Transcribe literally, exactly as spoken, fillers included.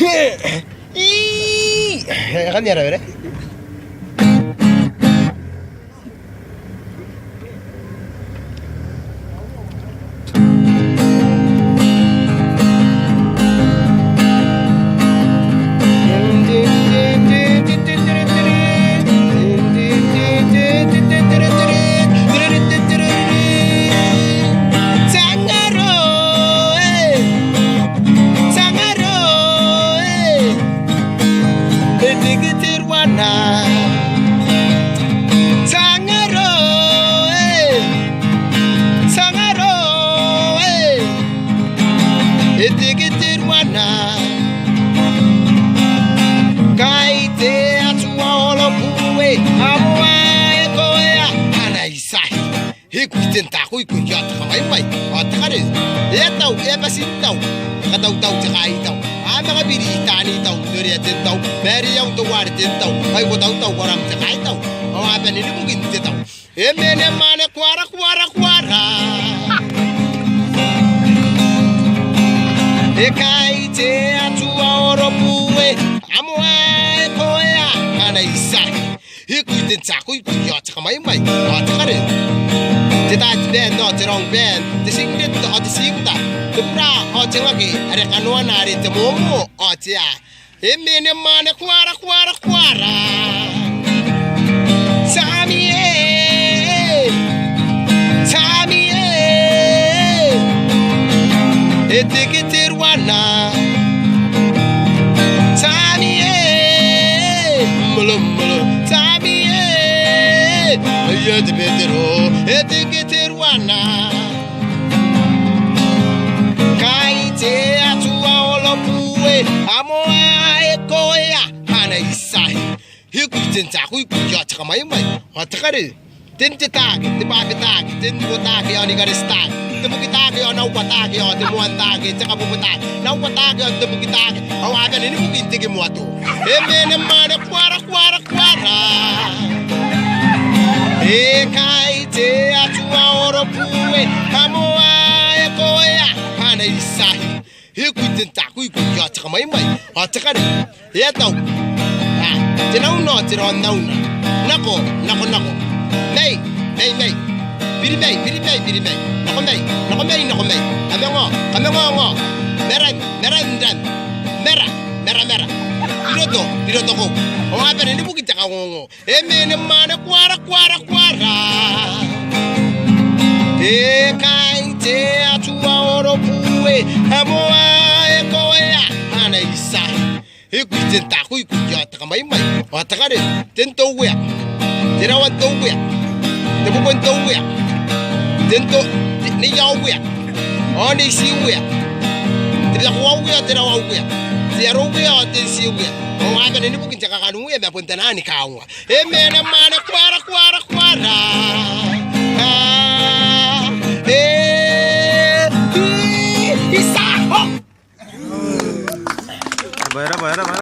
Ii! E kan iara bere. Tangaro, e. Tangaro, e. E tiki teruana. Tangaro, e. Tangaro, e. E tiki teruana. Kai te Atua oro bue, a moa e koea ana itiaki. Ikui ten taku, ikui ao te kamwaimwai, ao te kareu. E a tau, e a bati n tau. Katautau te kaitau. A manga biri i taani tau, noria ten tau. Mare iau teuare ten tau. Ai ko tautau, ko ram te kaitau. Ao a bane ni bukin te tau. E mena mwaane koara, koara, koara. E kai te Atua oro bue, a moa e koea ana itiaki. Ikui ten taku, ikui ao te kamwaimwai, ao te kareu. Te taati band ao te raongi band, te singlet ao te tiuta, te bra ao te ngake, are kanoana are te momo ao te a. E mena mwaane koara, koara, koara. Tami e, tami e. E tiki teruana. Tami e, molo, molo, tami e. Aia te Betero, e tiki teruana. Kai te Atua oro bue, a moa e koea ana itiaki. Ikui ten taku, ikui ao te kamwaimwai, ao te kareu. Ten te taake, te bwabetake, ten botake, ao ni karetitake, te bukitake, ao nauataake, ao te moantake, te kabobotake, nauataake, ao te bukitake, ao a bane ni bukin te kimoato. E mena mwaane koara, koara, koara. E kai te Atua oro bue, a moa e koea ana itiaki. Ikui ten taku, ikui ao te kamwaimwai, ao te kareu. E a tau. A, te nauna ao te raonnauna. Nako, nako, nako. Mai, mai, mai. Biri mai, biri mai, biri mai. Nako mai, nako mai, nako mai. Kamangao, kamangao, ngao. Maran, maran, ran. Mara, mara, mara. Riroto, riroto kou. Ao a bane ni bukin te kangongo. E mena mwaane koara, koara, koara. E kai te Atua oro bue, a moa e koea ana itiaki. Ikui ten taku, ikui ao te kamwaimwai, ao te kareu. Ten te Uea. Te rawa n te Uea. Te boko n te Uea. Ten te, te, nei a Uea. Ao nei ti Uea. Te bako a Uea, te rawa Uea. Te aro Uea, ao te ti Uea. Ao a bane ni bukin te kakanungia ma bon taian kaunga. E mena mwaane koara, koara, koara.